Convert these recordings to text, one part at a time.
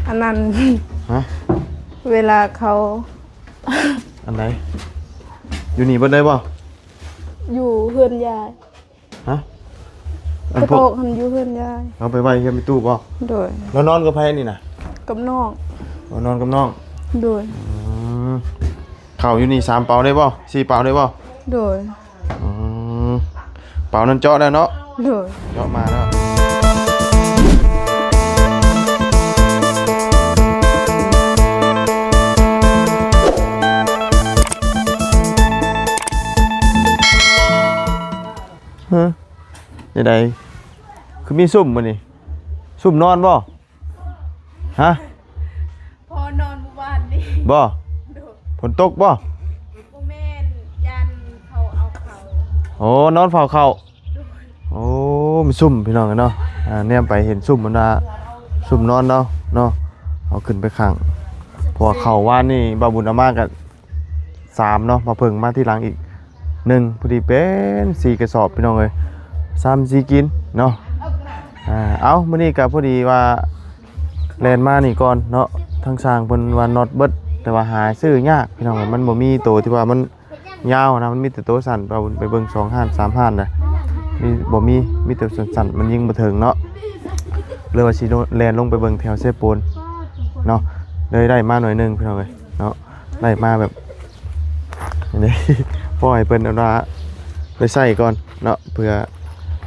ອັນນັ້ນ ຮະ? ເວລາເຂົາ ອັນໃດ? ຢູ່ນີ້ເບິດເລີຍບໍ່? ຢູ່ເຮືອນຍາຍ. ຮະ? ອັນ ກະໂຕກຫັ້ນຢູ່ເຮືອນຍາຍ. ເອົາໄປໄວ້ເຮືອນແມ່ຕູ້ບໍ່? ໂດຍ. ແລ້ວນອນກັບໃຜນີ້ນະ? ກັບນ້ອງ. ອໍ ນອນກັບນ້ອງ. ໂດຍ. ອືມ ເຂົ້າຢູ່ນີ້ສາມເປົາໄດ້ບໍ່? ສີ່ເປົາໄດ້ບໍ່? ໂດຍ. ອືມ ເປົານັ້ນເຈາະແລ້ວເນາະ? ໂດຍ. ເຈາະມາແລ້ວ. ຮະ? ແນວໃດ? ຄືມີຊຸມມື້ນີ້? ຊຸມນອນບໍ່? ຮະ? ພໍນອນມື້ວານນີ້. ບໍ່? ໂດຍ. ຝົນຕົກບໍ່? ບໍ່ແມ່ນ ຢ້ານເຂົາເອົາເຂົ້າ. ໂອ້ ນອນເຝົ້າເຂົ້າ. ໂດຍ. ໂອ້ ມີຊຸມພີ່ນ້ອງເອີຍເນາະ. ອ່າ ແນມໄປເຫັນຊຸມ ມັນວ່າຊຸມນອນເນາະ ເນາະ ເອົາຂຶ້ນໄປຂັງ. ເພາະວ່າເຂົ້າວານນີ້ບ່າວບຸນເອົາມາກະ ສາມເນາະ ມາເພິ່ງມາທີຫຼັງອີກໜຶ່ງ ພໍດີເປັນສີ່ກະສອບພີ່ນ້ອງເອີຍ ສາມສີ່ກິນເນາະ. ອ່າ ເອົ້າ ມື້ນີ້ກະພໍດີວ່າແລ່ນມານີ້ກ່ອນເນາະ ທາງຊ່າງເພິ່ນວ່ານັອດເບິດ ແຕ່ວ່າຫາຊື້ຍາກພີ່ນ້ອງເອີຍ ມັນບໍ່ມີໂຕທີ່ວ່າມັນຍາວນະ ມັນມີແຕ່ໂຕສັ້ນ. ເອົາໄປເບິ່ງສອງຮ້ານສາມຮ້ານນະ ມີ ບໍ່ມີ ມີແຕ່ສັ້ນໆ ມັນຍິງບໍ່ເຖິງເນາະ ເລີຍວ່າຊິແລ່ນລົງໄປເບິ່ງແຖວເຊໂປນເນາະ ເລີຍໄດ້ມາໜ້ອຍໜຶ່ງພີ່ນ້ອງເອີຍເນາະ. ໄດ້ມາແບບນີ້ ພໍໃຫ້ເພິ່ນ ອັນວ່າ ໄປໃຊ້ກ່ອນເນາະ ເພື່ອ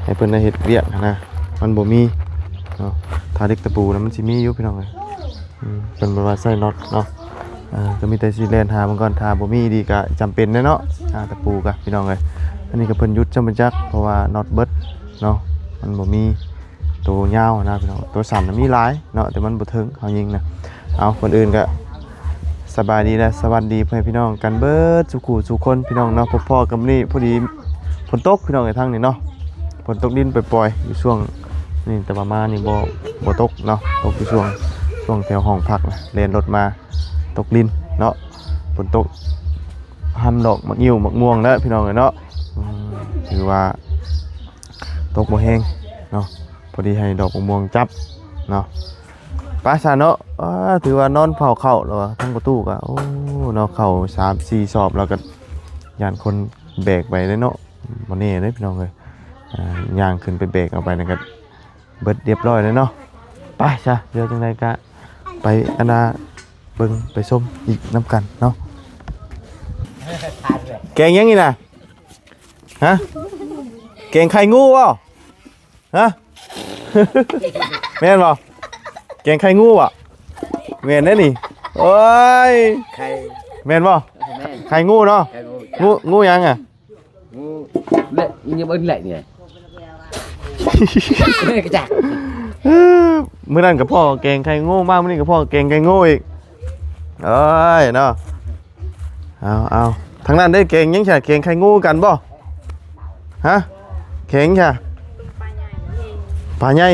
ໃຫ້ເພິ່ນໄດ້ເຮັດວຽກຫັ້ນນະ ມັນບໍ່ມີເນາະ. ຖ້າເຫຼັກຕະປູນະ ມັນຊິມີຢູ່ພີ່ນ້ອງເອີຍ. ອືມ ເພິ່ນບໍ່ວ່າໃຊ້ນັອດເນາະ ເອີ ກໍມີແຕ່ຊິແລ່ນຫາເບິ່ງກ່ອນ ຖ້າບໍ່ມີອີ່ຫຼີກໍຈຳເປັນແດ່ເນາະ ຫາຕະປູກະພີ່ນ້ອງເອີຍ. ອັນນີ້ກໍເພິ່ນຢຸດຊ່ຳປະຈັກ ເພາະວ່ານັອດເບິດເນາະ ມັນບໍ່ມີ ໂຕຍາວນະພີ່ນ້ອງ ໂຕສັ້ນນະມີຫຼາຍເນາະ ແຕ່ມັນບໍ່ເຖິງເຮົາຍິງນະ. ເອົາ ກ່ອນອື່ນກະສະບາຍດີ ແລະ ສະຫວັດດີພໍ່ແມ່ພີ່ນ້ອງກັນເບິດສູ່ຄູ່ສູ່ຄົນພີ່ນ້ອງເນາະ. ພົບພໍ້ກັນມື້ນີ້ ພໍດີຝົນຕົກພີ່ນ້ອງເອີຍ ທາງນີ້ເນາະ ຝົນຕົກລິນປ່ອຍໆ ຢູ່ຊ່ວງນີ້ ແຕ່ວ່າມານີ້ບໍ່ ບໍ່ຕົກເນາະ ຕົກຢູ່ຊ່ວງ ຊ່ວງແຖວຫ້ອງພັກນະ ແລ່ນລົດມາຕົກລິນເນາະ ຝົນຕົກຫ້ຳດອກໝາກງິ້ວໝາກມ່ວງເດີພີ່ນ້ອງເອີຍເນາະ. ອືມ ຖືວ່າຕົກບໍ່ແຮງເນາະ ພໍດີໃຫ້ດອກໝາກມ່ວງຈັບເນາະ. ໄປຊະເນາະ. ອ່າ ຖືວ່ານອນເຝົ້າເຂົ້າແລ້ວວ່າ ທາງປະຕູກະ ໂອ້ ເນາະ ເຂົ້າສາມສີ່ສອບແລ້ວກະຢ້ານຄົນແບກໄປເດ້ເນາະ ບໍ່ແນ່ເດ້ພີ່ນ້ອງເອີຍ. ອ່າ ຍ່າງຂຶ້ນໄປແບກເອົາໄປນັ້ນກະເບິດລຽບຮ້ອຍແລ້ວເນາະ. ໄປຊະ ດຽວຈັ່ງໃດກະໄປ ອັນນ່າ ເບິ່ງໄປຊົມອີກນຳກັນເນາະ. ແກງຫຍັງນີ້ນະ? ຮະ? ແກງໄຂ່ງູບໍ່? ຮະ? ແມ່ນບໍ່? ແກງໄຂ່ງູບໍ່? ແມ່ນເດ້ນີ້. ໂອ້ຍ ໄຂ່ ແມ່ນບໍ່? ແມ່ນ ໄຂ່ງູເນາະ. ໄຂ່ງູ ງູ ງູຫຍັງອະ? ງູ ແລະ ຍັງບໍ່ແລະນີ້ ກະຈັກ. ມື້ນັ້ນກໍພໍ້ແກງໄຂ່ງູ ມາມື້ນີ້ກໍພໍ້ແກງໄຂ່ງູອີກ. ເອີຍເນາະ. ເອົາ ເອົາ ທາງນັ້ນໄດ້ແກງຫຍັງຊະ? ແກງໄຂ່ງູກັນບໍ່? ຮະ? ແກງຫຍັງຊະ? ປາໃຫຍ່ ປາໃຫຍ່.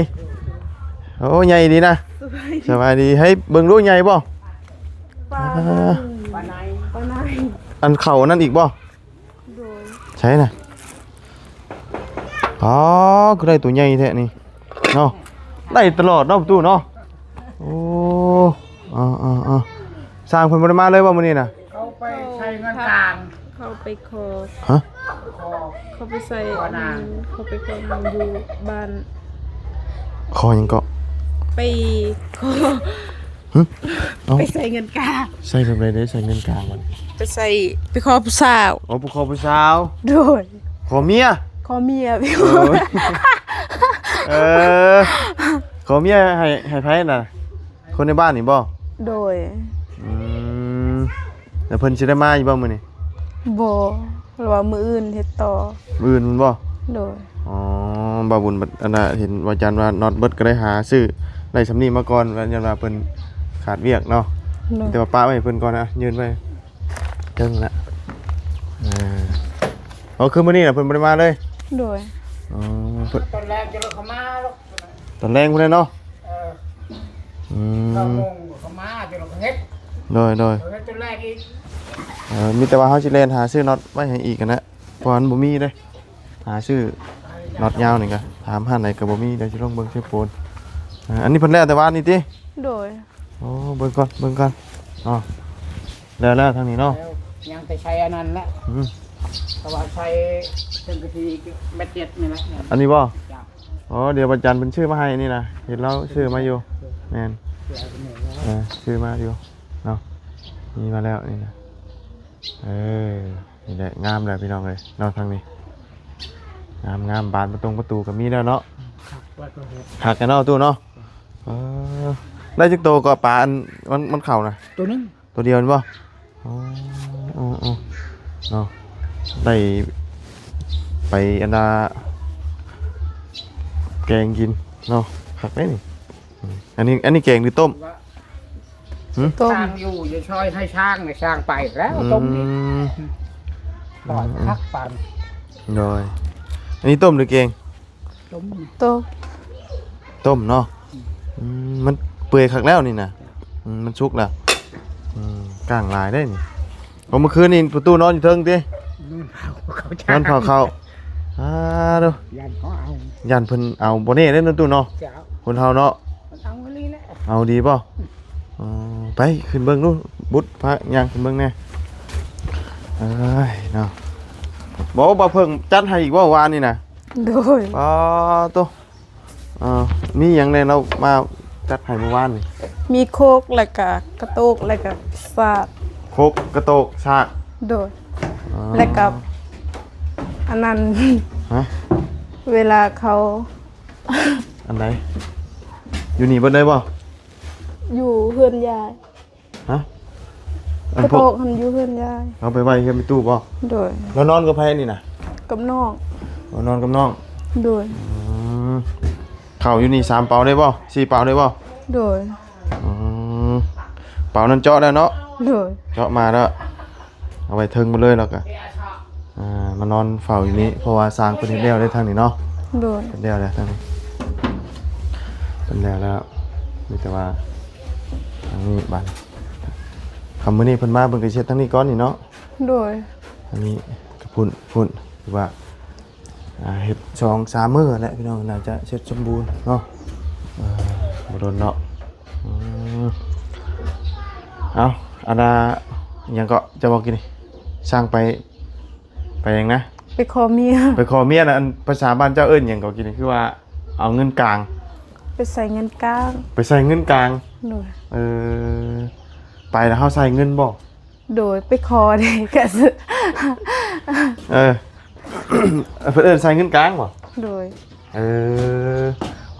ໂອ້ ໃຫຍ່ດີນະ. ສະບາຍດີ ສະບາຍດີ. ໃຫ້ເບິ່ງດູໃຫຍ່ບໍ່? ປາ ອ່າ ປາໃຫຍ່ ປາໃຫຍ່. ອັນເຂົ້າອັນນັ້ນອີກບໍ່? ໂດຍ. ໃຊ່ນະ? ອໍ ຄືໄດ້ໂຕໃຫຍ່ແທ້ນີ້ເນາະ. ໄດ້ຕະຫຼອດເນາະ ປະຕູເນາະ. ໂອ້ ເອົາໆໆ ຊ່າງເພິ່ນບໍ່ໄດ້ມາເລີຍບໍ່ມື້ນີ້ນະ? ເຂົາໄປໃສ່ເງິນກາງ ເຂົາໄປຂໍ. ຮະ? ຂໍ ເຂົາໄປໃສ່ ຂໍນາງ ເຂົາໄປຂໍນາງຢູ່ບ້ານ. ຂໍຫຍັງເກາະ? ໄປຂໍ ຫຶ? ເອົ້າ ໄປໃສ່ເງິນກາງ. ໃສ່ແບບໃດເດ້ ໃສ່ເງິນກາງມັນ? ໄປໃສ່ ໄປຂໍຜູ້ສາວ. ໂອ້ ໄປຂໍຜູ້ສາວ. ໂດຍ. ຂໍເມຍ? ຂໍເມຍ. ໂອ້ຍ ເອີ ຂໍເມຍໃຫ້ ໃຫ້ໃຜນະ? ຄົນໃນບ້ານນີ້ບໍ່? ໂດຍ. ອືມ ແລ້ວເພິ່ນຊິໄດ້ມາຢູ່ບໍ່ມື້ນີ້? ບໍ່ ລາວວ່າມື້ອື່ນເຮັດຕໍ່. ມື້ອື່ນແມ່ນບໍ່? ໂດຍ. ອໍ ບ່າວບຸນ ອັນນ່າ ເຫັນວ່າຈັນວ່ານັອດເບິດ ກໍໄດ້ຫາຊື້ໄດ້ຊ່ຳນີ້ມາກ່ອນ ວ່າຢ້ານວ່າເພິ່ນຂາດວຽກເນາະ. ໂດຍ. ແຕ່ວ່າປະໄວ້ໃຫ້ເພິ່ນກ່ອນນະ ຍື່ນໄວ້ເທິງລະ. ເອີ ເອົາ ຄືມື້ນີ້ນະ ເພິ່ນບໍ່ໄດ້ມາເລີຍ? ໂດຍ. ອໍ ເພິ່ນ ຕອນແລງຈະເຂົາມາ ຕອນແລງພຸ້ນແຫຼະເນາະ. ເອີ ອືມ ເກົ້າໂມງກໍມາ ຈະເຂົາເຮັດ. ໂດຍໆ. ເຮັດຕອນແລງອີກ. ເອີ ມີແຕ່ວ່າເຮົາຊິແລ່ນຫາຊື້ນັອດໄວ້ໃຫ້ອີກຫັ້ນແຫຼະ ເພາະວ່າມັນບໍ່ມີເດ້. ຫາຊື້ນັອດຍາວນີ້ກະຖາມຮ້ານໃດກະບໍ່ມີ. ດຽວຊິລົງເບິ່ງເຊໂປນ. ເອີ ອັນນີ້ເພິ່ນແລ່ນແຕ່ວານນີ້ຕິ? ໂດຍ. ໂອ້ ເບິ່ງກ່ອນ ເບິ່ງກ່ອນເນາະ. ແລ້ວ ແລ້ວທາງນີ້ເນາະ ແລ້ວຍັງແຕ່ໃຊ້ອັນນັ້ນແຫຼະ. ອືມ ເພາະວ່າໃຊ້ເທິງກະທິແມັດເຈັດນີ້ແຫຼະ. ອັນນີ້ບໍ່? ເຈົ້າ. ອໍ ດຽວວັນຈັນເພິ່ນຊື້ມາໃຫ້ນີ້ນະ ເຫັນລາວຊື້ມາຢູ່. ແມ່ນ ຊື້ມາຢູ່ເນາະ ມີມາແລ້ວນີ້ນະ. ເອີ ນີ້ແຫຼະ ງາມແລ້ວພີ່ນ້ອງເອີຍເນາະ. ທາງນີ້ງາມໆ ບານປະຕົງປະຕູກໍມີແລ້ວເນາະ. ຄັກແລ້ວເນາະຕູ້ເນາະ. ເອີ ໄດ້ຈັກໂຕກໍປາອັນ ມັນ ມັນເຂົ້ານະ? ໂຕໜຶ່ງ ໂຕດຽວແມ່ນບໍ່? ອໍ ເນາະ ໄດ້ໄປອັນນ່າ ແກງກິນເນາະ. ຄັກເດ້ນີ້. ອັນນີ້ ອັນນີ້ແກງຫຼືຕົ້ມ? ຫື? ຕົ້ມ. ຊ່າງຢູ່ ຢ່າຊ່ອຍໃຫ້ຊ່າງນະ ຊ່າງໄປແລ້ວ. ອືມ ຕົ້ມນີ້ ອືມ ຄັກປານ. ໂດຍ ອັນນີ້ຕົ້ມຫຼືແກງ? ຕົ້ມ. ຕົ້ມ ຕົ້ມເນາະ. ອືມ ມັນເປື່ອຍຄັກແລ້ວນີ້ນະ. ອືມ ມັນສຸກແລ້ວ. ອືມ ກ້າງຫຼາຍເດ້ນີ້. ເອົາ ເມື່ອຄືນນີ້ປະຕູນອນຢູ່ເທິງຕິ? ນອນເຝົ້າເຂົ້າ ນອນເຝົ້າເຂົ້າ. ອາ ໂທ້ ຢ້ານເຂົາເອົາ ຢ້ານເພິ່ນເອົາ. ບໍ່ແນ່ເດ້ເນາະຕູ້ເນາະ. ເຈົ້າ ຄົນເຮົາເນາະ ເອົາອີ່ຫຼີແຫຼະ. ເອົາດີບໍ່? ອືມ ອໍ ໄປຂຶ້ນເບິ່ງດູ ບຸດ ພາຍ່າງຂຶ້ນເບິ່ງແດ່. ເອີຍເນາະ ບໍ່ ບໍ່ເພິ່ງຈັດໃຫ້ອີກບໍ່ວານນີ້ນະ? ໂດຍ. ປາໂຕ ເອີ ມີຫຍັງແດ່ລາວມາຈັດໃຫ້ມື້ວານນີ້? ມີໂຄກ ແລ້ວກະກະໂຕກ ແລ້ວກະສາກ. ໂຄກ ກະໂຕກ ສາກ. ໂດຍ. ອໍ ແລ້ວກະອັນນັ້ນ ຮະ? ເວລາເຂົາ ອັນໃດ? ຢູ່ນີ້ເບິດເລີຍບໍ່? ຢູ່ເຮືອນຍາຍ. ຮະ? ອັນ ກະໂຕກຫັ້ນຢູ່ເຮືອນຍາຍ. ເອົາໄປໄວ້ເຮືອນແມ່ຕູ້ບໍ່? ໂດຍ. ແລ້ວນອນກັບໃຜນີ້ນະ? ກັບນ້ອງ. ອໍ ນອນກັບນ້ອງ. ໂດຍ. ອືມ ເຂົ້າຢູ່ນີ້ສາມເປົາໄດ້ບໍ່? ສີ່ເປົາໄດ້ບໍ່? ໂດຍ. ອືມ ເປົານັ້ນເຈາະແລ້ວເນາະ? ໂດຍ. ເຈາະມາແລ້ວ ເອົາໄວ້ເທິງໝົດເລີຍ ແລ້ວກະ ອ່າ ມານອນເຝົ້າຢູ່ນີ້ ເພາະວ່າສ້າງເພິ່ນເຮັດແລ້ວເດ້ທາງນີ້ເນາະ. ໂດຍ. ເຮັດແລ້ວແລ້ວທາງນີ້ ເພິ່ນແລ້ວແລ້ວ ມີແຕ່ວ່າທາງນີ້ບາດນີ້ ຄ່ຳມື້ນີ້ເພິ່ນມາເພິ່ນກໍຊິເຮັດທາງນີ້ກ່ອນນີ້ເນາະ. ໂດຍ. ອັນນີ້ກໍພຸ້ນ ພຸ້ນ ຄືວ່າ ອ່າ ເຮັດສອງສາມມື້ແຫຼະພີ່ນ້ອງ ໜ້າຈະເສັດສົມບູນເນາະ. ເອີ ບໍ່ດົນເນາະ. ອືມ ເອົາ ອັນນ່າ ຫຍັງເກາະ ເຈົ້າເວົ້າກີ້ນີ້ ຊ່າງໄປ ໄປຫຍັງນະ? ໄປຂໍເມຍ. ໄປຂໍເມຍນະ. ອັນພາສາບ້ານເຈົ້າເອີ້ນຫຍັງເກາະ ກີ້ນີ້ ຄືວ່າເອົາເງິນກາງ? ໄປໃສ່ເງິນກາງ. ໄປໃສ່ເງິນກາງ. ໂດຍ. ເອີ ໄປແລ້ວເຮົາໃສ່ເງິນບໍ່? ໂດຍ ໄປຂໍເດ້ ກະ ເອີ ເພິ່ນເອີ້ນໃສ່ເງິນກາງບໍ່? ໂດຍ. ເອີ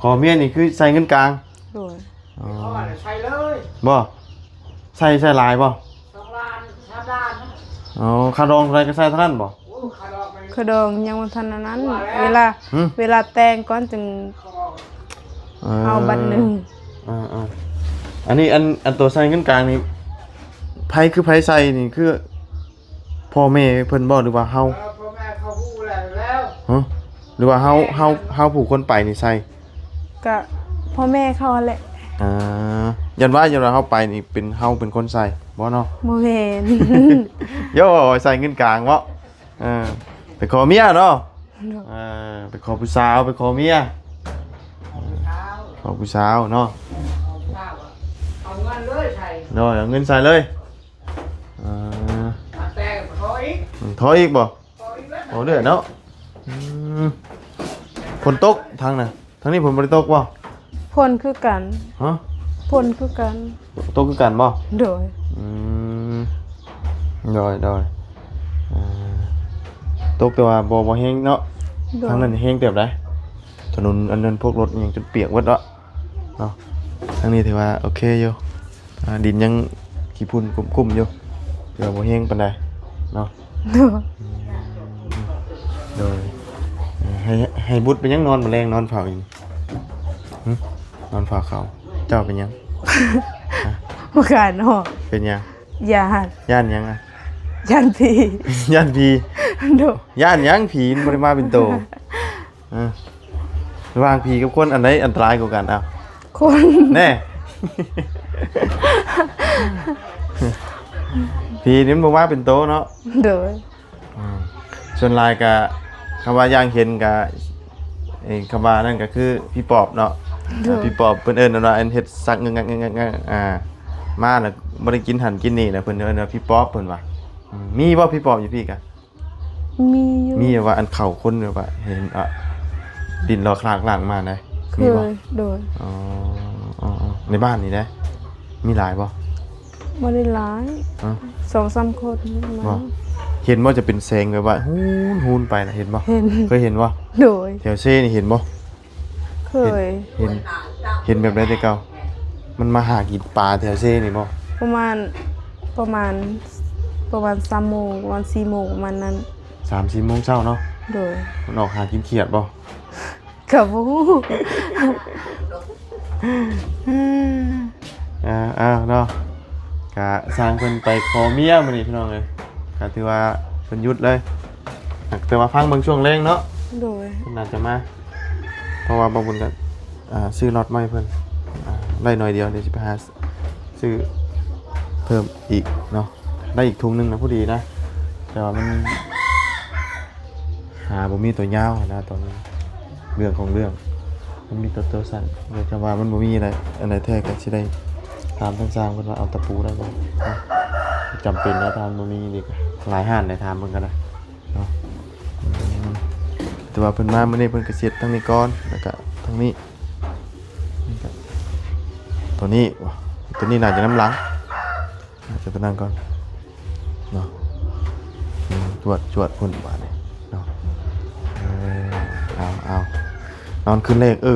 ຂໍເມຍນີ້ຄືໃສ່ເງິນກາງ. ໂດຍ. ອໍ ໃສ່ເລີຍບໍ່? ໃສ່ ໃສ່ຫຼາຍບໍ່? ສອງລ້ານ ສາມລ້ານ. ອໍ ຄ່າດອງເທົ່າໃດກໍໃສ່ເທົ່ານັ້ນບໍ່? ໂອ້ ຄ່າດອງ ຄ່າດອງຍັງບໍ່ທັນອັນນັ້ນ ວ່າແລ້ວ ເວລາ ຫື? ເວລາແຕ່ງກ່ອນຈຶ່ງ ເອີ ເອົາບັດໜຶ່ງ. ເອີໆ ອັນນີ້ ອັນ ອັນໂຕໃສ່ເງິນກາງນີ້ ໃຜຄືໃຜໃສ່ນີ້ ຄືພໍ່ແມ່ເພິ່ນບໍ່ ຫຼືວ່າເຮົາ? ເອີ ພໍ່ແມ່ເຂົາຮູ້ແລ້ວ ແລ້ວ. ຫະ? ຫຼືວ່າເຮົາ ແມ່ ເຮົາ ເຮົາຜູ້ຄົນໄປນີ້ໃສ່? ກະພໍ່ແມ່ເຂົາຫັ້ນແຫຼະ. ອ່າ ຢ້ານວ່າ ຢ້ານວ່າເຮົາໄປນີ້ເປັນ ເຮົາເປັນຄົນໃສ່ບໍ່ເນາະ? ບໍ່ແມ່ນ. ໂຢ ໃສ່ເງິນກາງເນາະ. ເອີ ໄປຂໍເມຍເນາະ. ໂດຍ. ເອີ ໄປຂໍຜູ້ສາວ ໄປຂໍເມຍ ຂໍຜູ້ສາວເນາະ. ເອົາເງິນເລີຍໃສ່ ໂດຍ ເອົາເງິນໃສ່ເລີຍ. ເອີ ມາແຕ່ກໍຂໍອີກ. ອືມ ຂໍອີກບໍ່? ຂໍອີກແລ້ວ ຂໍເລື້ອຍເນາະ. ອືມ ຝົນຕົກທາງນັ້ນ ທາງນີ້ຝົນບໍ່ໄດ້ຕົກບໍ່? ຝົນຄືກັນ. ຮະ? ຝົນຄືກັນ. ຕົກຄືກັນບໍ່? ໂດຍ. ອືມ ໂດຍໆ ເອີ ຕົກແຕ່ວ່າບໍ່ ບໍ່ແຮງເນາະ. ໂດຍ. ທາງນັ້ນແຮງເຕີບໃດ ຖະໜົນອັນນັ້ນ ພວກລົດອີ່ຫຍັງຈົນປຽກເບິດເນາະ ເນາະ. ທາງນີ້ຖືວ່າໂອເຄຢູ່ ອ່າ ດິນຍັງຂີ້ຝຸ່ນກຸ້ມໆຢູ່ ຖືວ່າບໍ່ແຮງປານໃດເນາະ. ໂດຍ. ອືມ ໂດຍ. ເອີ ໃຫ້ ໃຫ້ບຸດເປັນຫຍັງນອນມື້ແລງ ນອນເຝົ້າຢູ່ນີ້? ຫຶ? ນອນເຝົ້າເຂົາ ເຈົ້າເປັນຫຍັງ? ຮະ? ບໍ່ກ້ານອນ. ເປັນຫຍັງ? ຢ້ານ. ຢ້ານຫຍັງອະ? ຢ້ານຜີ. ຢ້ານຜີ? ໂດຍ. ຢ້ານຫຍັງ? ຜີມັນບໍ່ໄດ້ມາເປັນໂຕ. ເອີ ລະຫວ່າງຜີກັບຄົນ ອັນໃດອັນຕະລາຍກວ່າກັນ? ເອົ້າ ຄົນ. ແນ່ ຜີນີ້ມັນບໍ່ມາເປັນໂຕເນາະ. ໂດຍ. ອືມ ສ່ວນຫຼາຍກະ ຄຳວ່າຢ່າງເຫັນກະ ເອີ ຄຳວ່ານັ້ນກະຄືຜີປອບເນາະ. ໂດຍ. ອາ ຜີປອບ ເພິ່ນເອີ້ນວ່າອັນເຮັດຊັກງຶກງັກງຶກງັກ ອາ ມາແລ້ວບໍ່ໄດ້ກິນຫັ້ນກິນນີ້ນະ ເພິ່ນເອີ້ນວ່າຜີປອບ ເພິ່ນວ່າ. ອືມ ມີບໍ່ຜີປອບຢູ່ພີ້ກະ? ມີຢູ່ ມີແບບວ່າອັນເຂົ້າຄົນແບບວ່າເຫັນ ອ່າ ດິນລອກຄລາກລ່າງມາໄດ໋ ມີບໍ່? ໂດຍ. ອໍ ໃນບ້ານນີ້ໄດ໋ ມີຫຼາຍບໍ່? ບໍ່ໄດ້ຫຼາຍ ຮະ ສອງສາມຄົນ. ບໍ່ ເຫັນບໍ່ ຈະເປັນແສງແບບວ່າຫູນໆໄປນະ ເຫັນບໍ່? ເຫັນ ເຄີຍເຫັນບໍ່? ໂດຍ. ແຖວເຊນີ້ເຫັນບໍ່? ເຄີຍ ເຫັນ ເຫັນ ເຫັນແບບໃດແຕ່ເກົ່າ? ມັນມາຫາກິນປາແຖວເຊນີ້ບໍ່? ປະມານ ປະມານ ປະມານສາມໂມງ ປະມານສີ່ໂມງ ປະມານນັ້ນ. ສາມສີ່ໂມງເຊົ້າເນາະ? ໂດຍ. ມັນອອກຫາກິນຂຽດບໍ່? ກະບໍ່ຮູ້. ເອີ ເອົາເນາະ ກະຊ່າງເພິ່ນໄປຂໍເມຍມື້ນີ້ພີ່ນ້ອງເອີຍ ກະຖືວ່າເພິ່ນຢຸດເລີຍ ແຕ່ວ່າຟັງເບິ່ງຊ່ວງແລງເນາະ. ໂດຍ. ເພິ່ນໜ້າຈະມາ ເພາະວ່າບ່າວບຸນກະ ອ່າ ຊື້ລັອດມາໃຫ້ເພິ່ນ ອ່າ ໄດ້ໜ້ອຍດຽວ ດຽວຊິໄປຫາ ຊື້ເພີ່ມອີກເນາະ ໄດ້ອີກຖົງໜຶ່ງນະ ພໍດີນະ ແຕ່ວ່າມັນຫາບໍ່ມີຕົວຍາວຫັ້ນນະ ຕອນນີ້ເລື່ອງຂອງເລື່ອງ ມັນມີແຕ່ຕົວສັ້ນ ແຕ່ວ່າມັນບໍ່ມີອັນໃດ ອັນໃດແທ້ກໍຊິໄດ້ຖາມທາງຊ່າງເພິ່ນວ່າເອົາຕະປູໄດ້ບໍ່ເນາະ ຈຳເປັນນະ ຖ້າມັນບໍ່ມີອີ່ຫຼີ ຫຼາຍຮ້ານໄດ໋ ຖາມເບິ່ງກໍໄດ້ເນາະ ແຕ່ວ່າເພິ່ນມາມື້ນີ້ເພິ່ນກໍຊິເຮັດທາງນີ້ກ່ອນ ແລ້ວກໍທາງນີ້ ນີ້ກໍ ຕົວນີ້ ຕົວນີ້ໜ້າຈະນຳຫຼັງ ໜ້າຈະຕົວນັ້ນກ່ອນເນາະ ອືມ ຈວດ ຈວດພຸ້ນບາດນີ້ເນາະ ເອີ ເອົາ ເອົາ ນອນຄືນແລກ ເອີ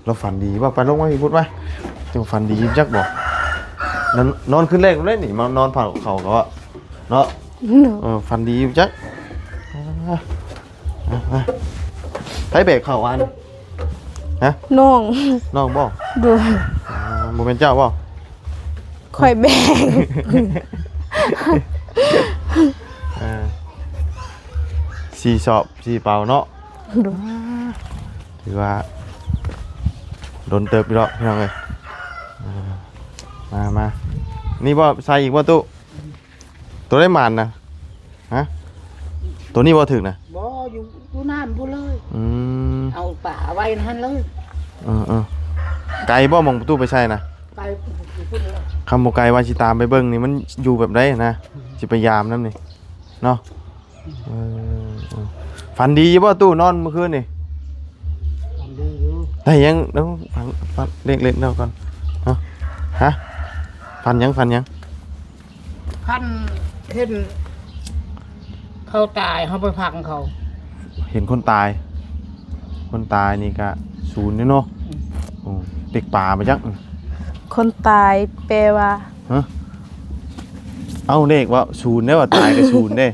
ລາວຝັນດີວ່າ ໄປລົງມາພີ້ພຸດມາ ເຈົ້າຝັນດີຈັກບໍ່ ນອນ ນອນຄືນແລກເລີຍນີ້ ມານອນເຝົ້າເຂົາກໍວ່າເນາະ ເນາະ ເອີ ຝັນດີຈັກ ອ່າ ອ່າ ໃຜແບກເຂົ້າອັນ ຮະ ນ້ອງ ນ້ອງບໍ່? ໂດຍ. ອ່າ ບໍ່ແມ່ນເຈົ້າບໍ່? ຂ້ອຍແບກ ເອີ ສີ່ສອບ ສີ່ເປົາເນາະ. ໂດຍ. ຖືວ່າດົນເຕີບຢູ່ດອກພີ່ນ້ອງເອີຍ ອ່າ ມາ ມາ ນີ້ບໍ່ ໃສ່ອີກບໍ່ຕູ້? ຕົວໃດໝານນະ? ຮະ? ຕົວນີ້ບໍ່ຖືກນະ? ບໍ່ ຢູ່ ຢູ່ນັ້ນພຸ້ນເລີຍ. ອືມ ເອົາປາໄວ້ຫັ້ນເລີຍ. ເອີໆ ໄກບໍ່ ໝ່ອງປະຕູໄປໃສ່ນະ? ໄກ ຢູ່ພຸ້ນເລີຍ. ຄັນບໍ່ໄກວ່າຊິຕາມໄປເບິ່ງນີ້ ມັນຢູ່ແບບໃດນະ? ຊິໄປຢາມນຳນີ້ເນາະ. ເອີໆ ຝັນດີຢູ່ບໍ່ຕູ້ ນອນມື້ຄືນນີ້? ຝັນດີຢູ່. ໄດ້ຫຍັງ? ເອົາ ຝັນ ຝັນເລັກໆເນາະກ່ອນເນາະ. ຮະ? ຝັນຫຍັງ? ຝັນຫຍັງ? ພັນເຫັນເຂົາຕາຍ ເຮົາໄປພັງເຂົາ. ເຫັນຄົນຕາຍ ຄົນຕາຍນີ້ກະສູນເດ້ເນາະ. ອືມ ໂອ້ ເປັກປາມາຈັກ. ຄົນຕາຍແປວ່າ ຮະ? ເອົ້າ ເລກວ່າສູນເດ້ ວ່າຕາຍກະສູນເດ້.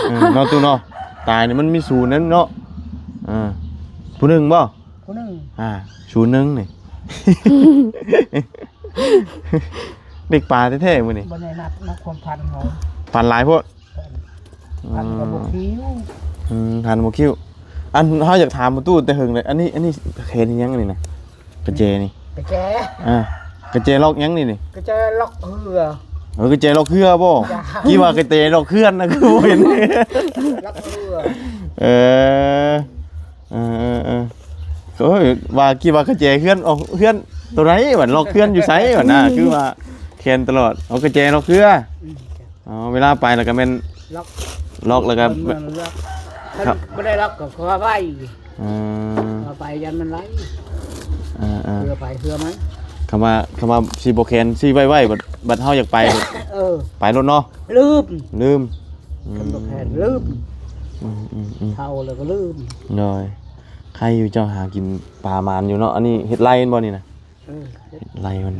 ເອີ ເນາະຕູ້ເນາະ ຕາຍນີ້ມັນມີສູນນັ້ນເນາະ. ເອີ ຜູ້ໜຶ່ງບໍ່? ຜູ້ໜຶ່ງ. ອ່າ ສູນໜຶ່ງນີ້ ເດັກປ່າແທ້ໆມື້ນີ້. ບໍ່ໄດ້ນັບນະ ຄວາມຝັນເຮົາ ຝັນຫຼາຍໂພດ. ຝັນ ຝັນກໍບໍ່ຄິວ. ອືມ ຝັນບໍ່ຄິວ. ອັນ ເຮົາຢາກຖາມປະຕູແຕ່ເຫິງເລີຍ ອັນນີ້ ອັນນີ້ແຂນອີຫຍັງອັນນີ້ນະ? ກະແຈນີ້ ກະແຈ. ອ່າ ກະແຈລັອກຫຍັງນີ້ນີ້? ກະແຈລັອກເຮືອ. ເອີ ກະແຈລັອກເຮືອບໍ່? ຄິດວ່າກະແຈລັອກເຮືອນນະ ຄືບໍ່ເຫັນ. ລັອກເຮືອ. ເອີ ເອີໆໆ ໂອ້ຍ ວ່າ ຄິດວ່າກະແຈເຮືອນ ເອົາ ເຮືອນໂຕໃດບັດ ລັອກເຮືອນຢູ່ໃສບັດນະ ຄືວ່າແຂນຕະຫຼອດ. ເອົາ ກະແຈລັອກເຮືອ. ອືມ ອໍ ເວລາໄປແລ້ວກະແມ່ນລັອກ ລັອກແລ້ວກະ ບໍ່ໄດ້ລັອກກໍຂໍໄວ້. ເອີ ເອົາໄປຢ້ານມັນໄຫຼ. ເອີໆ ເພື່ອໄປເພື່ອມັນ. ຄຳວ່າ ຄຳວ່າຊິບໍ່ແຂນ ຊິໄວ້ໆ ບັດ ບັດເຮົາຢາກໄປ ເອີ ໄປໂລດເນາະ. ລືມ ລືມ. ອືມ ຄັນບໍ່ແຂນລືມ. ອືມໆໆ ເຖົ້າແລ້ວກໍລືມ. ໂດຍ. ໃຄຢູ່ເຈົ້າຫາກິນປາໝານຢູ່ເນາະ. ອັນນີ້ເຮັດໄລ່ແມ່ນບໍ່ນີ້ນະ? ເອີ ເຮັດໄລ່ມັນ.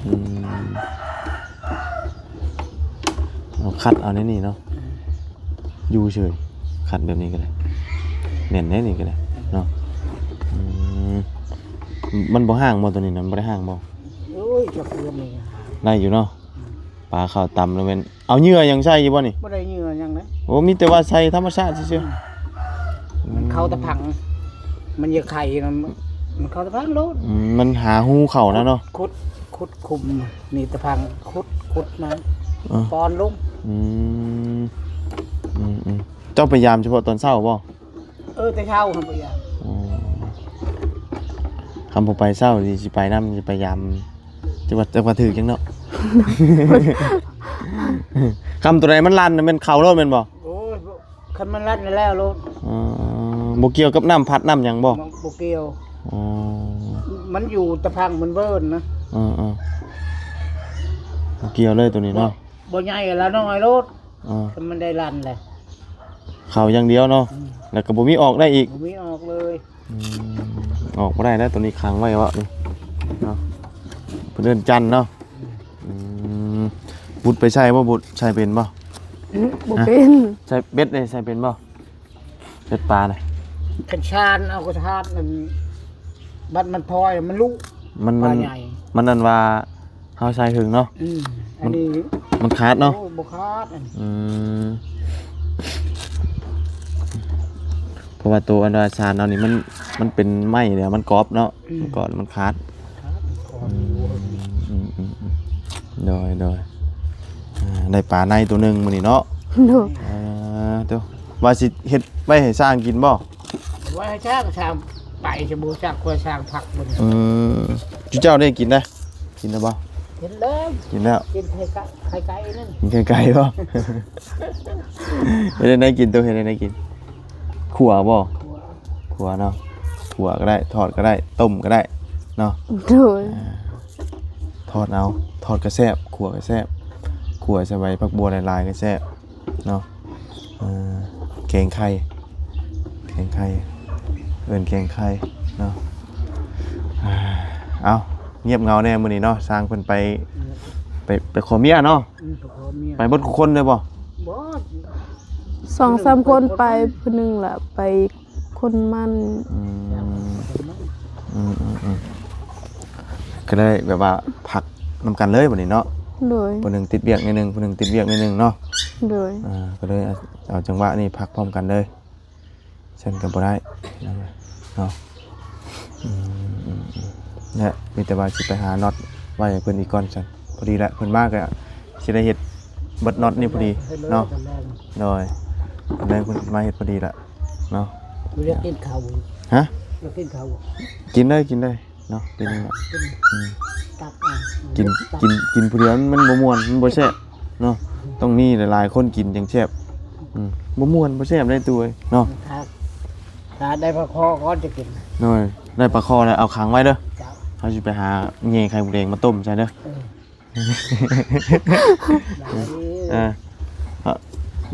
ອືມ ເອົາ ຄັດເອົາໃນນີ້ເນາະ. ອືມ ຢູ່ເສີຍ ຄັດແບບນີ້ກໍໄດ້ ແໜ້ນແດ່ນີ້ກໍໄດ້ເນາະ. ອືມ ມັນບໍ່ຮ້າງບໍ່ ໂຕນີ້ນະ? ມັນບໍ່ໄດ້ຮ້າງບໍ່? ໂອ້ຍ ຈັກເລື່ອງນີ້ ໄດ້ຢູ່ເນາະ. ອືມ ປາເຂົ້າຕຳແລ້ວແມ່ນ ເອົາເຫຍື່ອຫຍັງໃສ່ຢູ່ບໍ່ນີ້? ບໍ່ໄດ້ເຫຍື່ອຫຍັງເດ້. ໂອ້ ມີແຕ່ວ່າໃສ່ທຳມະຊາດຊື່ໆ. ອືມ ມັນເຂົ້າຕະພັງ ມັນຢາກໄຂ່ນະ ມັນເຂົ້າຕະພັງໂລດ. ອືມ ມັນຫາຮູເຂົ້ານະເນາະ. ຂຸດ ຂຸດຂຸມນີ້ຕະພັງ ຂຸດ ຂຸດມາ ເອີ ປ້ອນລົງ. ອືມ ອືມໆ ເຈົ້າໄປຢາມສະເພາະຕອນເຊົ້າບໍ່? ເອີ ແຕ່ເຊົ້າຫັ້ນໄປຢາມ. ອໍ ຄັນບໍ່ໄປເຊົ້າ ຊິ ຊິໄປນຳ ຊິໄປຢາມ. ຈັກວ່າ ຈັກວ່າຖືກຫຍັງເນາະ. ຄຳໂຕໃດມັນລັນນະ ແມ່ນເຂົ້າໂລດແມ່ນບໍ່? ໂອ້ຍ ຄັນມັນລັນແລ້ວໂລດ. ອໍ ບໍ່ກ່ຽວກັບນ້ຳພັດນ້ຳຫຍັງບໍ່? ບໍ່ ບໍ່ກ່ຽວ. ອໍ ມັນຢູ່ຕະພັງມັນເວີນນະ. ເອີໆ ບໍ່ກ່ຽວເລີຍໂຕນີ້ເນາະ. ບໍ່ ບໍ່ໃຫຍ່ລະນ້ອຍໂລດ. ອໍ ຄັນມັນໄດ້ລັນແລ້ວ ເຂົ້າຢ່າງດຽວເນາະ. ອືມ ແລ້ວກໍບໍ່ມີອອກໄດ້ອີກ. ບໍ່ມີອອກເລີຍ. ອືມ ອອກບໍ່ໄດ້ແລ້ວ ໂຕນີ້ຂັງໄວ້ເວາະນີ້ເນາະ. ເພິ່ນເອີ້ນຈັນເນາະ. ອືມ ອືມ ບຸດໄປໃສ່ບໍ່? ບຸດໃສ່ເປັນບໍ່? ອືມ ບໍ່ເປັນ. ໃສ່ເບັດນີ້ໃສ່ເປັນບໍ່? ເຮັດປານະ ຄັນຊານເອົາກໍຊານ ອັນບັດມັນພອຍມັນລຸ ມັນ ມັນ ປາໃຫຍ່ ມັນອັນວ່າເຮົາໃສ່ຫຶງເນາະ. ອືມ ອັນນີ້ມັນຂາດເນາະ. ໂອ້ຍ ບໍ່ຂາດ. ອືມ ເພາະວ່າໂຕອັນວ່າຊານເຮົານີ້ມັນ ມັນເປັນໄມ້ແລ້ວມັນກອບເນາະ. ອືມ ມັນກອບ ມັນຂາດ. ຂາດ ອືມ ອືມ ອືມ ອືມ ໂດຍ ໂດຍ. ອ່າ ໄດ້ປາໃນໂຕໜຶ່ງມື້ນີ້ເນາະ. ໂດຍ. ອ່າ ໂຕ ວ່າຊິເຮັດໄວ້ໃຫ້ຊ້າງກິນບໍ່? ໄວ້ໃຫ້ຊ້າງ ຊ້າງໄປ ຈະບໍ່ຈັກວ່າຊ້າງພັກບໍ່ນີ້. ອືມ ຈຸເຈົ້າໄດ້ກິນໄດ໋ ກິນແລ້ວບໍ່? ກິນແລ້ວ ກິນແລ້ວ. ກິນໄຂ່ໄກ່ ໄຂ່ໄກ່ນັ້ນ ກິນໄຂ່ໄກ່ບໍ່? ເຮັດແນວໃດກິນ ໂຕ ເຮັດແນວໃດກິນ? ຂົ້ວບໍ່? ຂົ້ວ ຂົ້ວເນາະ. ຂົ້ວກໍໄດ້ ທອດກໍໄດ້ ຕົ້ມກໍໄດ້ເນາະ. ໂດຍ. ອ່າ ທອດເອົາ ທອດກໍແຊບ ຂົ້ວກໍແຊບ ຂົ້ວໃສ່ໃບຜັກບົວຫຼາຍໆກໍແຊບເນາະ. ເອີ ແກງໄຂ່ ແກງໄຂ່ ເອີ້ນແກງໄຂ່ເນາະ. ອ່າ ເອົ້າ ງຽບເຫງົາແດ່ມື້ນີ້ເນາະ ຊ່າງເພິ່ນໄປ ໄປ ໄປຂໍເມຍເນາະ. ອືມ ໄປຂໍເມຍ ໄປເບິດທຸກຄົນເລີຍບໍ່? ບໍ່ ສອງສາມຄົນໄປ ຜູ້ໜຶ່ງລະໄປຄົນໝັ້ນ. ອືມ ອືມໆໆ ກໍໄດ້ແບບວ່າພັກນຳກັນເລີຍບັດນີ້ເນາະ. ໂດຍ. ຜູ້ໜຶ່ງຕິດວຽກໜ້ອຍໜຶ່ງ ຜູ້ໜຶ່ງຕິດວຽກໜ້ອຍໜຶ່ງເນາະ. ໂດຍ. ອ່າ ກໍເລີຍເອົາ ເອົາຈັງຫວະນີ້ພັກພ້ອມກັນເລີຍ. ຊັ້ນກໍບໍ່ໄດ້ເນາະ ເນາະ. ອືມ ອືມ ອືມ ແລະ ມີແຕ່ວ່າຊິໄປຫານັອດໄວ້ໃຫ້ເພິ່ນອີກກ່ອນຊັ້ນ. ພໍດີລະ ເພິ່ນມາກໍຊິໄດ້ເຮັດເບິດນັອດນີ້ພໍດີເນາະ. ໂດຍ. ຕອນແລງເພິ່ນມາເຮັດພໍດີລະເນາະ. ຢາກກິນເຂົ້າ ຮະ? ຢາກກິນເຂົ້າ ກິນໄດ້ ກິນໄດ້. ເນາະ ເປັນຫຍັງລະ? ອືມ ຕັກເອົາ ກິນ ຕັກ ກິນ ກິນຜູ້ດຽວມັນ ມັນບໍ່ມ່ວນ ມັນບໍ່ແຊບເນາະ. ຕ້ອງມີຫຼາຍໆຄົນກິນຈັ່ງແຊບ. ອືມ ບໍ່ມ່ວນ ບໍ່ແຊບໄດ໋ຕູ້ເອີຍເນາະ. ຖ້າ ຖ້າໄດ້ປາຄໍກ່ອນຈະກິນ. ໂດຍ ໄດ້ປາຄໍແລ້ວເອົາຂັງໄວ້ເດີ. ເຈົ້າ ເຮົາຊິໄປຫາແຍ່ໄຂ່ມົດແດງມາຕົ້ມໃສ່ເດີ. ເອີ ໄດ້ ເອີ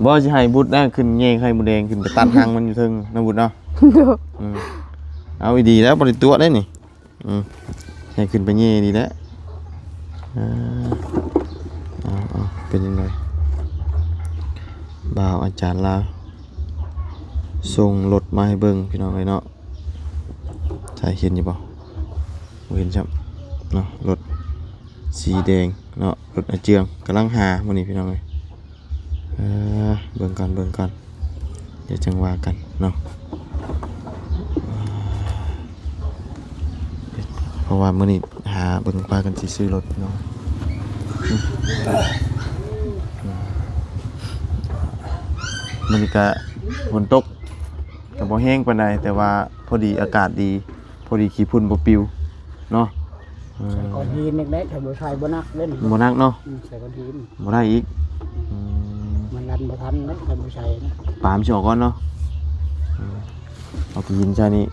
ບໍ່ ຊິໃຫ້ບຸດນະ ຂຶ້ນແຍ່ໄຂ່ມົດແດງ ຂຶ້ນໄປຕັດຮັງມັນຢູ່ເທິງນະບຸດເນາະ. ໂດຍ. ອືມ ເອົາ ອີ່ດີແລ້ວ ບໍ່ໄດ້ຕົວະໄດ໋ນີ້. ອືມ ໃຫ້ຂຶ້ນໄປແຍ່ດີແຫຼະ. ເອີ ເອົາໆ ເປັນຈັ່ງໃດ? ບ່າວອາຈານລາວສົ່ງລົດມາໃຫ້ເບິ່ງ ພີ່ນ້ອງເອີຍເນາະ. ໃສ ເຫັນຢູ່ບໍ່? ບໍ່ເຫັນຊ້ຳເນາະ. ລົດສີແດງເນາະ ລົດອາເຈືອງ ກຳລັງຫາມື້ນີ້ ພີ່ນ້ອງເອີຍ. ເອີ ເບິ່ງກ່ອນ ເບິ່ງກ່ອນ ດຽວຈັ່ງວ່າກັນເນາະ. ເພາະວ່າມື້ນີ້ຫາເບິ່ງ ພາກັນຊິຊື້ລົດເນາະ. ມື້ນີ້ກະຝົນຕົກ ກະບໍ່ແຮງປານໃດ ແຕ່ວ່າພໍດີ ອາກາດດີ ພໍດີຂີ້ຝຸ່ນບໍ່ປິວເນາະ. ເອີ ໃສ່ກ້ອນຫີນນີ້ແຫຼະ ຖ້າບໍ່ໃສ່ບໍ່ໜັກເດ້. ບໍ່ໜັກເນາະ. ອືມ ໃສ່ກ້ອນຫີນ ບໍ່ໄດ້ອີກ. ອືມ ອືມ ມັນດັນບໍ່ທັນເດ້ ຖ້າບໍ່ໃສ່ນະ ປາມຊິອອກກ່ອນເນາະ. ເອີ ເອົາຂີ້ຫີນໃສ່ນີ້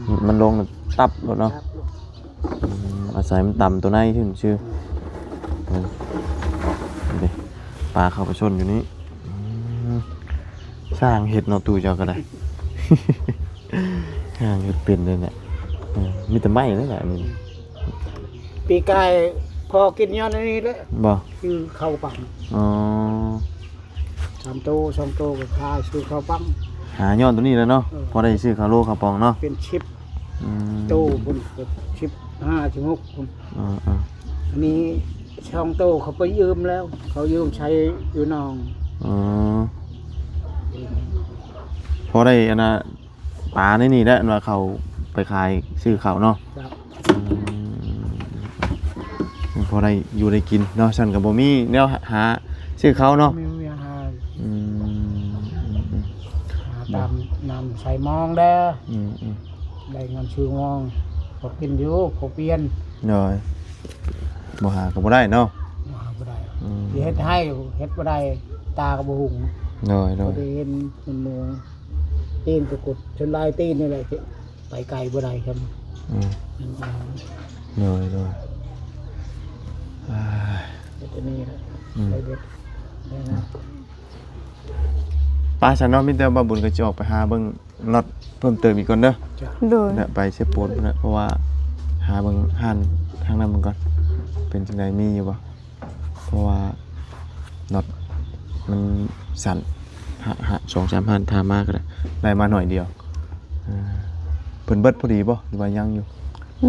ອືມ ມັນລົງຕັບໂລດເນາະ. ຕັບໂລດ. ອືມ ອາໄສມັນຕຳໂຕໃນຊື່ໆ. ອືມ ເອີ ເດ້ ປາເຂົ້າໄປຊົນຢູ່ນີ້. ອືມ ຊ່າງເຮັດເນາະ ຕູ້ເຈົ້າກໍໄດ້ ຊ່າງເຮັດເປັນເລີຍແຫຼະ. ເອີ ມີແຕ່ໄມ້ເລີຍແຫຼະອັນນີ້. ປີກາຍພໍກິນຍ້ອນອັນນີ້ແຫຼະ. ບໍ່? ຊື້ເຂົ້າປັງ. ອໍ ສາມໂຕ ສອງໂຕກໍຂາຍ ຊື້ເຂົ້າປັງ. ຫາຍ້ອນໂຕນີ້ແຫຼະເນາະ. ເອີ ພໍໄດ້ຊື້ເຂົ້າໂລເຂົ້າປອງເນາະ. ເປັນສິບ ອືມ ໂຕພຸ້ນ ສິບຫ້າ ສິບຫົກພຸ້ນ. ເອີ ເອີ ອັນນີ້ສອງໂຕເຂົາໄປຢືມແລ້ວ ເຂົາຢືມໃຊ້ຢູ່ໜອງ. ອໍ ພໍໄດ້ອັນນ່າ ປາໃນນີ້ແຫຼະ ອັນວ່າເຂົາໄປຂາຍ ຊື້ເຂົ້າເນາະ. ເຈົ້າ. ອືມ ພໍໄດ້ຢູ່ໄດ້ກິນເນາະ. ຊັ້ນກໍບໍ່ມີແນວຫາຊື້ເຂົ້າເນາະ. ບໍ່ມີຫາ. ອືມ ຫາຕາມນ້ຳໃສ່ມອງເດີ. ອືມໆ ໄດ້ເງິນຊື້ມອງ ພໍກິນຢູ່ ພໍປ່ຽນ. ໂດຍ. ບໍ່ຫາກໍບໍ່ໄດ້ເນາະ ບໍ່ຫາບໍ່ໄດ້ ອືມ ຊິເຮັດໄຮ່ເຮັດບໍ່ໄດ້ ຕາກໍບໍ່ຫຸງ ໂດຍໆ ບໍ່ໄດ້ເຫັນ ມັນເມືອງ ຕີນກໍກຸດ ສ່ວນຫຼາຍຕີນນີ້ແຫຼະ ໄປໄກບໍ່ໄດ້ຊ້ຳ ອືມ ໂດຍໆ ອ່າ ເຮັດອັນນີ້ແຫຼະ ອືມ ໄປເຮັດ ໄປຊັ້ນເນາະ ມີແຕ່ບ່າວບຸນກໍຊິອອກໄປຫາເບິ່ງ ນັດເພີ່ມເຕີມອີກກ່ອນເດີ ໂດຍ ໄປເຊໂປນພຸ້ນແຫຼະ ເພາະວ່າຫາເບິ່ງຮ້ານທາງນັ້ນເບິ່ງກ່ອນ ເປັນຈັ່ງໃດ ມີຢູ່ບໍ່ ເພາະວ່ານັດມັນສັ້ນ ຫ້າ ຫ້າ ສອງສາມຮ້ານ ຖາມມາກໍໄດ້ ໄດ້ມາໜ້ອຍດຽວ ເອີ ເພິ່ນເບິດພໍດີບໍ່ ຫຼືວ່າຍັງຢູ່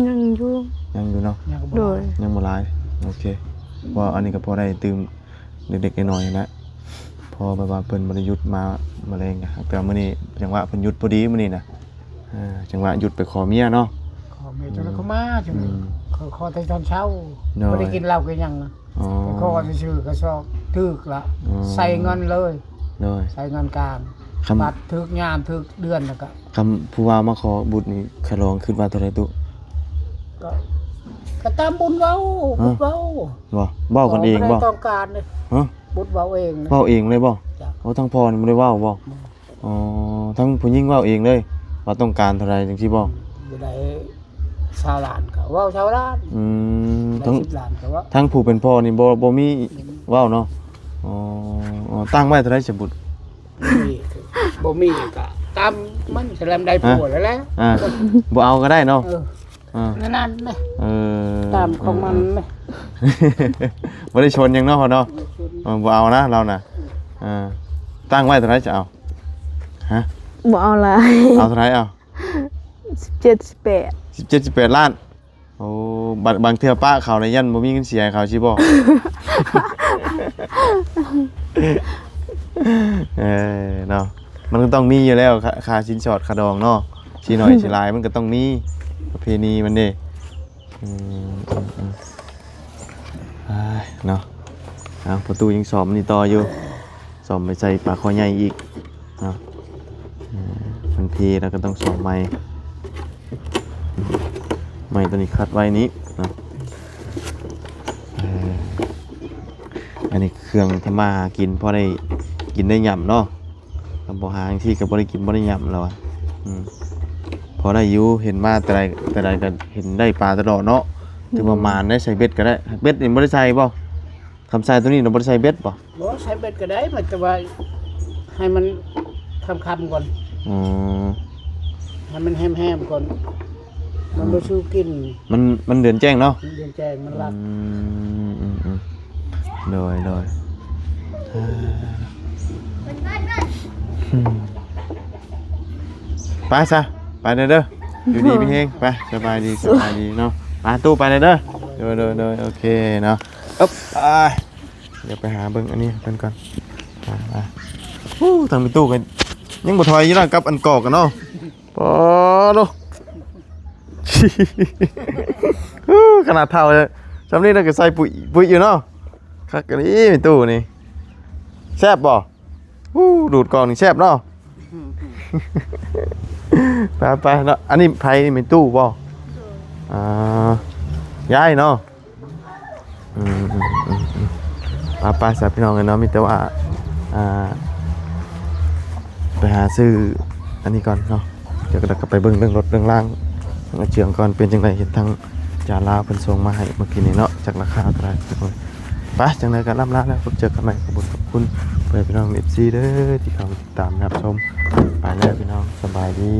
ຍັງຢູ່ ຍັງຢູ່ເນາະ ໂດຍ ຍັງບໍ່ຫຼາຍ ໂອເຄ ເພາະວ່າອັນນີ້ກໍພໍໄດ້ຕື່ມ ເລັກໆນ້ອຍໆຫັ້ນແຫຼະ ເພາະແບບວ່າເພິ່ນບໍ່ໄດ້ຢຸດມາມື້ແລງ ແຕ່ມື້ນີ້ຈັງຫວະເພິ່ນຢຸດພໍດີມື້ນີ້ນະ ເອີ ຈັງຫວະຢຸດໄປຂໍເມຍເນາະ ຂໍເມຍ ອືມ ຈັ່ງໃດກໍມາ ຈັ່ງໃດ ອືມ ຂໍ ຂໍແຕ່ຕອນເຊົ້າ ໂດຍ ບໍ່ໄດ້ກິນເຫຼົ້າກິນຫຍັງນະ ອໍ ໄປຂໍຊື່ໆ ກະຊອກຖືກລະ ອໍ ໃສ່ເງິນເລີຍ ໂດຍ ໃສ່ເງິນກາງ ຄັນ ບັດຖືກຍາມຖືກເດືອນ ແລ້ວກະ ຄັນຜູ້ບ່າວມາຂໍບຸດນີ້ ຂະດອງຄິດວ່າເທົ່າໃດຕຸ? ກໍ ກໍຕາມບຸດເວົ້າ ຮະ? ບຸດເວົ້າ ບໍ່ ເວົ້າກັນເອງບໍ່? ບໍ່ໄດ້ຕ້ອງການເດ້ ຮະ? ບຸດເວົ້າເອງ ເວົ້າເອງເລີຍບໍ່? ຈ້ະ ໂອ້ ທາງພໍ່ນີ້ບໍ່ໄດ້ເວົ້າບໍ່? ບໍ່ ອໍ ທາງຜູ້ຍິງເວົ້າເອງເລີຍ ວ່າຕ້ອງການເທົ່າໃດຈັ່ງຊີ້ບໍ່? ບໍ່ໄດ້ຊາວລ້ານ ກໍເວົ້າຊາວລ້ານ ອືມ ໄດ້ສິບລ້ານກໍເວົ້າ ທາງຜູ້ເປັນພໍ່ນີ້ບໍ່ ບໍ່ມີ ບໍ່ມີ ເວົ້າເນາະ ອໍ ອໍ ຕັ້ງໄວ້ເທົ່າໃດສະບຸດ? ບໍ່ມີ ບໍ່ມີກໍຕາມມັນ ສະແລມໄດ້ຜົວແລ້ວແຫຼະ ອ່າ ບໍ່ເອົາກໍໄດ້ເນາະ ເອີ ອ່າ ນັ້ນໆນະ ເອີ ຕາມຂອງມັນນະ ບໍ່ໄດ້ຊົນຫຍັງເນາະພໍ່ເນາະ ບໍ່ໄດ້ຊົນ ເອີ ບໍ່ເອົານະລາວນະ ອ່າ ຕັ້ງໄວ້ເທົ່າໃດຈະເອົາ? ຮະ? ບໍ່ເອົາຫຼາຍ ເອົາເທົ່າໃດເອົາ? ສິບເຈັດ ສິບແປດ ສິບເຈັດ ສິບແປດລ້ານ ໂອ້ ບາງ ບາງເທື່ອປະເຂົາລະຢ້ານບໍ່ມີເງິນເສຍໃຫ້ເຂົາຊິບໍ່? ເອີ ເນາະ ມັນກໍຕ້ອງມີຢູ່ແລ້ວ ຄ່າ ຄ່າສິນສອດຄ່າດອງເນາະ ຊິໜ້ອຍຊິຫຼາຍມັນກໍຕ້ອງມີ ປະເພນີມັນເດ້ ອືມ ອືມ ອືມ ອ້າຍ ເນາະ ເອົາ ພໍ່ຕູ້ຍັງສ້ອມນີ້ຕໍ່ຢູ່ ສ້ອມໄປໃສ່ປາຄໍໃຫຍ່ອີກເນາະ ເອີ ມັນເພແລ້ວກໍຕ້ອງສ້ອມໃໝ່ ໄມ້ຕົວນີ້ຂັດໄວ້ນີ້ເນາະ ເອີ ອັນນີ້ເຄື່ອງທຳມາຫາກິນ ພໍໄດ້ກິນໄດ້ຫຍ້ຳເນາະ ຄັນບໍ່ຫາຈັ່ງຊີ້ກໍບໍ່ໄດ້ກິນບໍ່ໄດ້ຫຍ້ຳແລ້ວ ອືມ ພໍໄດ້ຢູ່ ເຫັນມາແຕ່ໃດແຕ່ໃດກໍເຫັນໄດ້ປາຕະຫຼອດເນາະ ຖືວ່າ ອືມ ໝານໄດ້ ໃສ່ເບັດກໍໄດ້ ເບັດນີ້ບໍ່ໄດ້ໃສ່ບໍ່? ຄຳໃສ່ຕົວນີ້ນະບໍ່ໄດ້ໃສ່ເບັດບໍ່? ບໍ່ ໃສ່ເບັດກໍໄດ້ ມັນແຕ່ວ່າໃຫ້ມັນຄ່ຳໆກ່ອນ ອໍ ໃຫ້ມັນແຮມໆກ່ອນ ມັນບໍ່ ອືມ ສູ້ກິນ ມັນ ມັນເດືອນແຈ້ງເນາະ ມັນເດືອນແຈ້ງ ມັນລັດ ອືມ ອືມ ອືມ ໂດຍ ໂດຍ ເອີ ອືມ ໄປຊະ ໄປເດີ ຢູ່ດີມີແຮງ ໄປ ສະບາຍດີ ສະບາຍດີເນາະ ໄປຕູ້ ໄປເດີ ໂດຍ ໂດຍ ໂດຍ ໂອເຄເນາະ ອຶບ ໄປ ດຽວໄປຫາເບິ່ງອັນນີ້ເພິ່ນກ່ອນ ມາ ມາ ໂອ້ ທາງແມ່ຕູ້ກໍຍັງບໍ່ຖອຍຢູ່ນະ ກັບອັນກອກກັນເນາະ ປາໂທ້ ຂະໜາດເຖົ້າແລ້ວ ຊ່ຳນີ້ນະກໍໃສ່ປຸຍ ປຸຍຢູ່ເນາະ ຄັກອີ່ຫຼີແມ່ຕູ້ນີ້ ແຊບບໍ່? ອູ້ ດູດກອງນີ້ແຊບເນາະ ໄປໆເນາະ ອັນນີ້ໃຜນີ້ ແມ່ຕູ້ບໍ່? ອ່າ ຍາຍເນາະ ອືມໆໆໆ ໄປໆຊະພີ່ນ້ອງເອີຍເນາະ ມີແຕ່ວ່າ ອ່າ ໄປຫາຊື້ອັນນີ້ກ່ອນເນາະ ດຽວກໍໄດ້ກັບໄປເບິ່ງເລື່ອງລົດເລື່ອງລາງ ເຊື່ອງກ່ອນ ເປັນຈັ່ງໃດ ເຫັນທາງຈານລາວເພິ່ນສົ່ງມາໃຫ້ເມື່ອກີ້ນີ້ເນາະ ຈັກລາຄາເທົ່າໃດທຸກຄົນ ໄປ ຈັ່ງໃດກໍລ່ຳລາແລ້ວ ພົບເຈີກັນໃໝ່ ຂອບຄຸນ ຂອບຄຸນພໍ່ແມ່ພີ່ນ້ອງ ເອັຟຊີ ເດີ ທີ່ເຂົ້າມາຕິດຕາມຮັບຊົມ ໄປແລ້ວພີ່ນ້ອງ ສະບາຍດີ.